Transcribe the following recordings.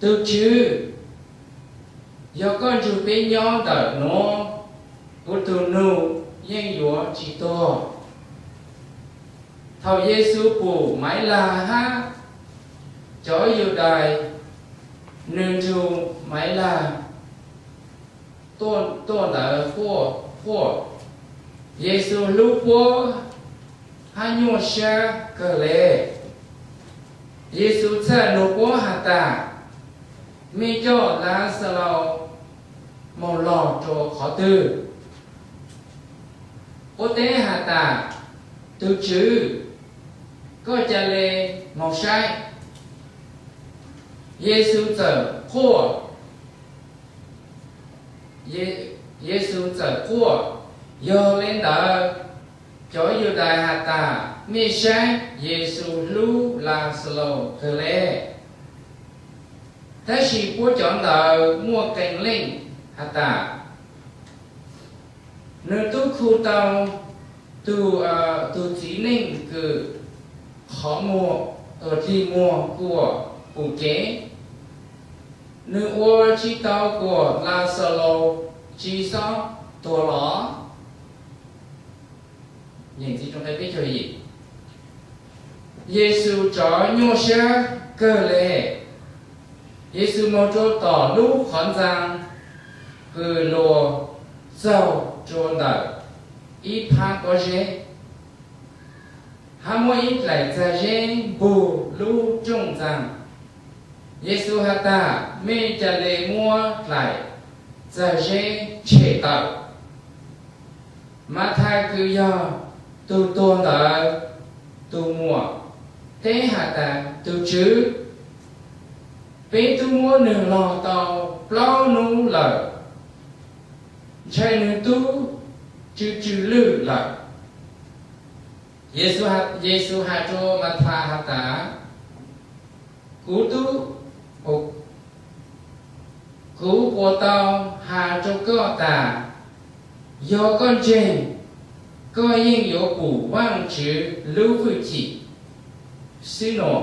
Tus Tswv, yog koj nrug peb nyob ntawm nuav, kuv tug nug yeej yuav tsi tuag. Thaum Yexus pum Maiv Lag hab cov Yudais, nwg nrug Maiv Lag tuaj ntawd quaj, quaj, Yexus hlub puab hab nyuaj sab kawg le. Yexus txhaj nug puab has tas, mej coj Laxalaus moog lug rua qhov twg? Puab teb has tas, Tug Tswv, koj ca le moog saib. Yexus txawm quaj, Yexus txawm quaj. Yog le ntawd, cov Yudais has tas, mej saib, Yexus hlub Laxalaus kawg le. Tab sis puab cov ntawd muaj qee leej has tas, nwg tub khu tau tug, tug txiv neej kws qhov muag, dig muag kuam pum kev, nwg ua tsi tau kuas Laxalaus tsi xob tuag los? Yexus rov nyuaj sab kawg le. Yexus moog rua tom lub qhov ntxaa kws luas txaug rua ntawm ib phab pob zeb, hab muab ib dlaim txag zeb npug lub rooj ntxaa. Yexus has tas, mej ca le muab dlaim txag zeb tshem tawm. Mathas kws yog tug tuag ntawd tug muam teb has tas, Tug Tswv, peb tub muab nwg lug tau plaub nub lawm, ntshai nwg tub tsw tsw lwj lawm. Yexus has rua Mathas has tas, kuv tub, kuv puas tau has rua koj tas, yog koj ntseeg, koj yeej yuav pum Vaajtswv lub fwj chim xwb nua.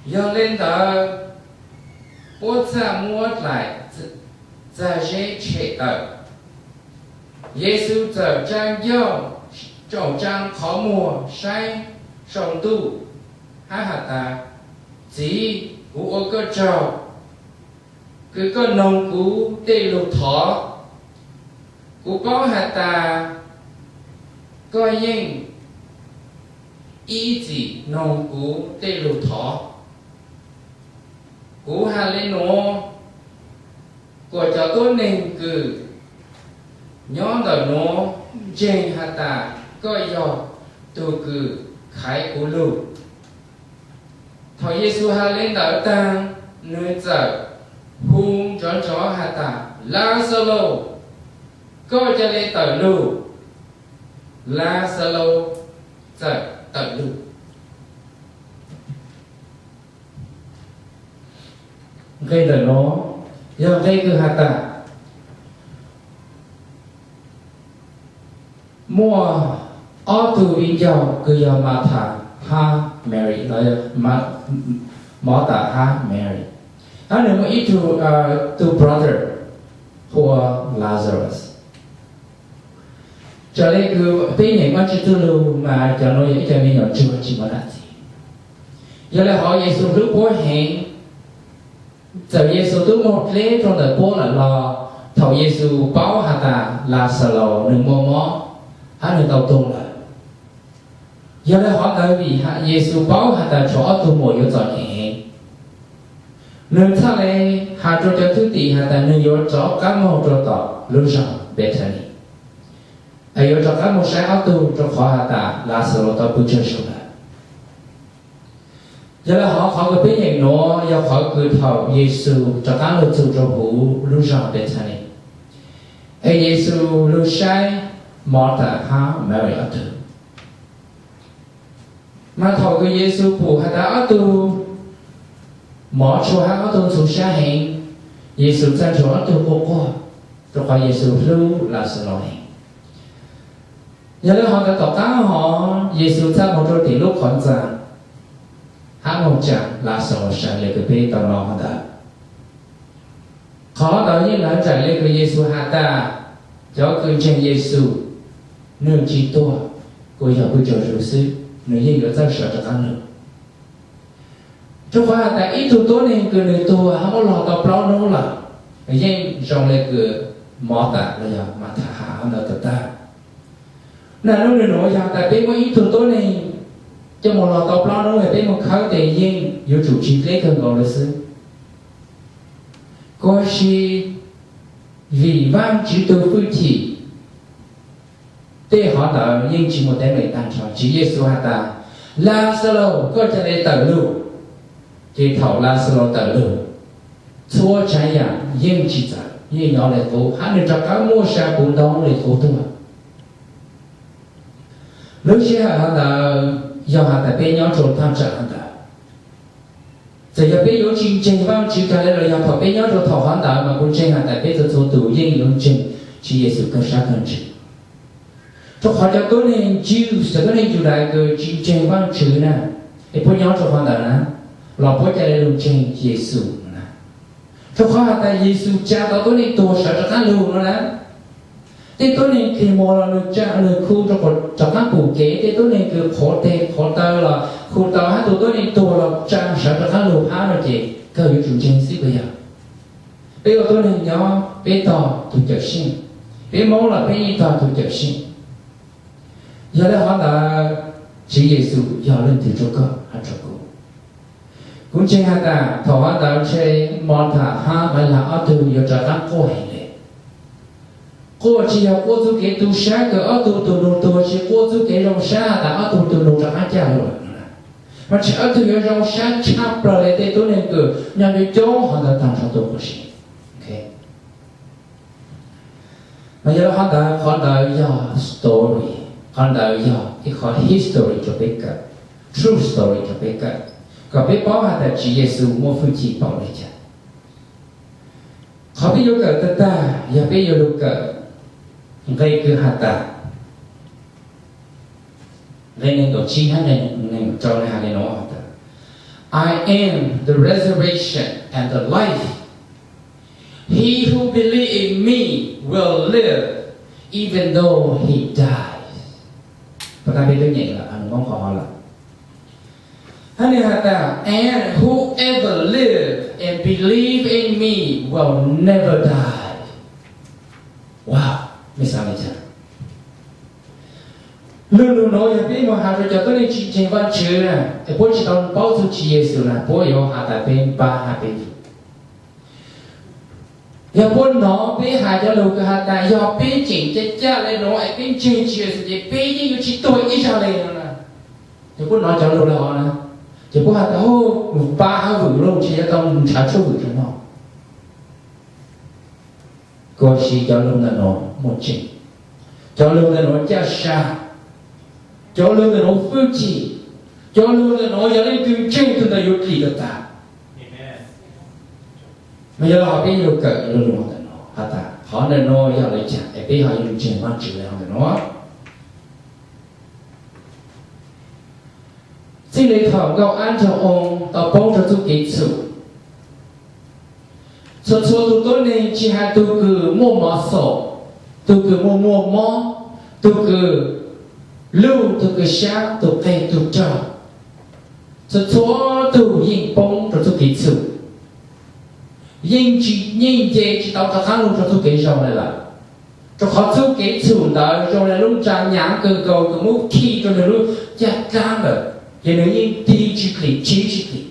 Yog le ntawd, puab txhaj muab dlaim txag zeb tshem tawm. Yexus txawm tsa ncauj, tsaum tsaa qhov muag saib sau ntuj hab has tas, Txiv, kuv ua koj tsaug kws koj noog kuv tej lug thov. Kuv paub has tas koj yeej ib txwm noog kuv tej lug thov. Kuv has le nuav kuas cov tuab neeg kws nyob ntawm nuav ntseeg has tas koj yog tug kws khaiv kuv lug. Thaum Yexus has le ntawd taag, nwg txawm hu nrov nrov has tas, Laxalus, koj ca le tawm lug. Laxalus txawm tawm lug. Nqe ntawm nuav yog nqe kws has tas, muaj ob tug viv ncaus kws yog Mathas hab Mary, Martha hab Mary, hab nwg muaj ib tug, tug brother hu ua Lazarus. Raws le kws peb nyeem Vaajtswv txuj lug mas cov nuav yog ib cov me nyuam ntsuag tsi muaj nam txiv. Yog le hov Yexus hlub puab heev. Txawm Yexus tub moog dleb rua ntawm puab lawm los thaum Yexus paub has tas Laxalus nwg muaj mob hab nwg tau tuag lawm. Yog le hov ntawd vim Yexus paub has tas tshuav ob tug muam yuav txom nyem heev, nwg txhaj le has rua cov thwj tim has tas nwg yuav rov qaab moog rua tom lub zog Bethany, es yuav rov qaab moog saib ob tug rua qhov has tas Laxalus tau pw tsawg zaug lawm. Yog le hov qhov kws peb nyeem nuav yog qhov kws thaum Yexus rov qaab lug txug rua huv lub zog Bethany, es Yexus lug saib Martha hab Mary ob tug. Mas thaum kws Yexus pum has tas ob tug mov tshua hab ob tug ntxhov sab heev, Yexus txhaj nrug ob tug quaj quaj, rua qhov Yexus hlub Laxalus heev. Yog le hov ntawd tom qaab hov Yexus txhaj moog rua tim lub qhov ntxaa, hab moog tsaa Laxalus sawv le kws peb tau nov hov ntawd. Qhov ntawd yeej lawv nraim le kws Yexus has tas cov kws ntseeg Yexus nwg tsi tuag, kuas yog pw tsaug zug xwb, nwg yeej yuav txawj sawv rov qaab lug. Rua qhov has tas ib tug tuab neeg kws nwg tuag hab muab log tau plaub nub lawm, nwg yeej zoo le kws Mauthas los yog Matha has ntawd tag tag. Naj nub nwg nuav yog tas peb muab ib tug tuab neeg coj moog log tau plaub nub, peb moog khawb tes yeej yuav tsum tsi dleb kawg nkaus le xwb. Kuas si vim Vaajtswv tug fwj chim, tej qhov ntawd yeej tsi muaj teeb meem taag nrho. Tswv Yexus has tas, Laxalus, koj ca le tawm lug. Ces thaum Laxalus tawm lug, txhua tsav yaam yeej tsi txawv, yeej nyob le qub, hab nwg rov qaab muaj sa puv ntoo le qub tuaj. Lub sij hawm hov ntawd yog has tas peb nyob rua thaj tsam hov ntawd, txawm yog peb yuav tsi ntseeg Vaajtswv kag le los yog thaum peb nyob rua thaum hov ntawd mas kuv ntseeg has tas peb txhua txhua tug yeej yuav ntseeg Tswv Yexus kawg sab kawg ntsws. Rua qhov cov tuab neeg Jews, cov tuab neeg Yudais kws tsi ntseeg Vaajtswv na, es puab nyob rua qhov ntawd na, los puab ca le lug ntseeg Yexus na. Rua qhov has tas Yexus tsa tau tuab neeg tuag sawv rov qaab lug no na. Tej tuab neeg kis mos los nwg tsa nwg khu rua qhov rov qaab pum kev, tej tuab neeg kws qhuav teg qhuav taw los khu tau, hab tug tuab neeg tuag los tsa sawv rov qaab lug hab no ces kawg yuav tsum ntseeg xwb puas yog? Peb ua tuab neeg nyob peb tog tug Cawmseej, peb Moob los peb yeej tog tug Cawmseej. Yog le hov ntawd, Tswv Yexus yog leej twg rua koj hab rua kuv? Kuv ntseeg has tas thaum hov ntawd ntshe Mauthas hab Malakis ob tug yuav rov qaab quaj heev le. Quaj tsi yog quaj txuj kev tu sab kws ob tug tug nug tuag, tsi quaj txuj kev zoo sab has tas ob tug tug nug rov qaab caj lug lawm no. Mas tseem ob tug yuav zoo sab tshaj plawg le tej tuab neeg kws nyob nyob coob hov ntawd taag nrho tuaj quas si. Mas yog le hov ntawd, qhov ntawd yog story, qhov ntawd yog ib qhov history rua peb kawm, true story rua peb kawm, kom peb paub has tas Tswv Yexus muaj fwj chim npaum le caag. Qhov peb yuav kawm tag tag yog peb yuav lug kawm nqe kws has tas, nqe neeg nkaum tsib hab nqe neeg nkaum rau has le nuav has tas, I am the resurrection and the life. He who believes in me will live even though he dies. Puas tas peb twb nyeem lawm, Moob qhov hov lawm. Hab nwg has tas, and whoever live and believe in me will never die. Wow, mej xaav le caag? Lug lug nuav yog peb moog has rua cov tuab neeg tsi ntseeg Vaajtswv na, es puab tsi tau paub txug Tswv Yexus na, puab yuav has tas peb npab hab peb vwm. Yog puab nov peb has cov lug kws has tas yog peb tseem caj caj le nuav es peb ntseeg Tswv Yexus ces peb yeej yuav tsi tuag ib zag le no na. Yog puab nov cov lug le hov na, ces puab has tas, npab hab vwm lug ntshe yuav tau nrhav tshuaj vwm rua no. Kuas si cov lug ntawm nuav muaj tseeb, cov lug ntawm nuav caj sa, cov lug ntawm nuav fwj chim, cov lug ntawm nuav yog leej twg ntseeg tug ntawd yuav dlim tag tag. Mas yog le hov peb yuav lug kawm lug lug ntawm nuav has tas qhov ntawm nuav yog le caag es peb ho yuav lug ntseeg Vaajtswv le hov ntawm nuav. Txij le thaum nkauj ab nraug oo tau poob rua txuj kev txhum, txhua txhua tug tuab neeg tsi has tug kws muaj mov xom, tug kws muaj muaj mob, tug kws lug, tug kws sab, tug qeg tug raug, txhua txhua tug yeej poob rua txuj kev txhum, yeej tsi, yeej nce tsi tau rov qaab lug rua txuj kev zoo le lawm. Rua qhov txuj kev txhum ntawd zoo le lub ntsa nyaav kawg nkaus kws muab khi rua nwg lub caj dlaab lawm, ces nwg yeej tig tsi dlim, tshiv tsi dlim.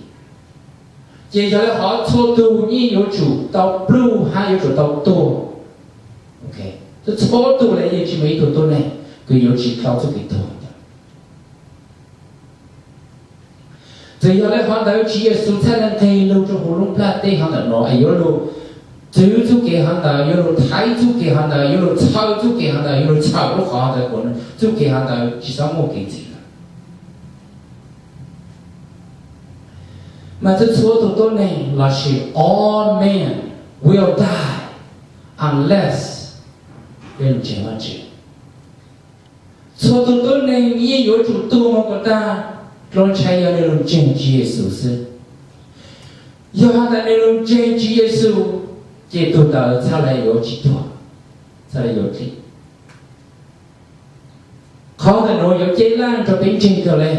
Ces yog le hov txhua tug yeej yuav tsum tau pluj hab yuav tsum tau tuag. Txhua tug le yeej tsi muaj ib tug tuab neeg kws yuav tsi dhau txuj kev tuag. Txawm yog le hov ntawd Tswv Yexus txhaj le nqeg lug rua huv lub nplaj teb hov ntawm nuav es yuav lug txwv txuj kev hov ntawd, yuav lug thaiv txuj kev hov ntawd, yuav lug txhawm txuj kev hov ntawd, yuav lug txhawm lub qhov hov ntawd kuas txuj kev hov ntawd tsi xob muaj kev ntxhi lawm. Mas txhua txhua tug tuab neeg lossis all men will die unless, txhua tug tuab neeg yeej yuav tsum tuag moog kuas tag, Hloov tshav yog nws los ntseeg Tswv Yexus xwb. Yog has tas nws los ntseeg Tswv Yexus, ces tug ntawd txhaj le yuav tsis tuag, txhaj le yuav dlim. Qhov ntawm nuav yuav ceeb leej rua peb ntseeg kawg le.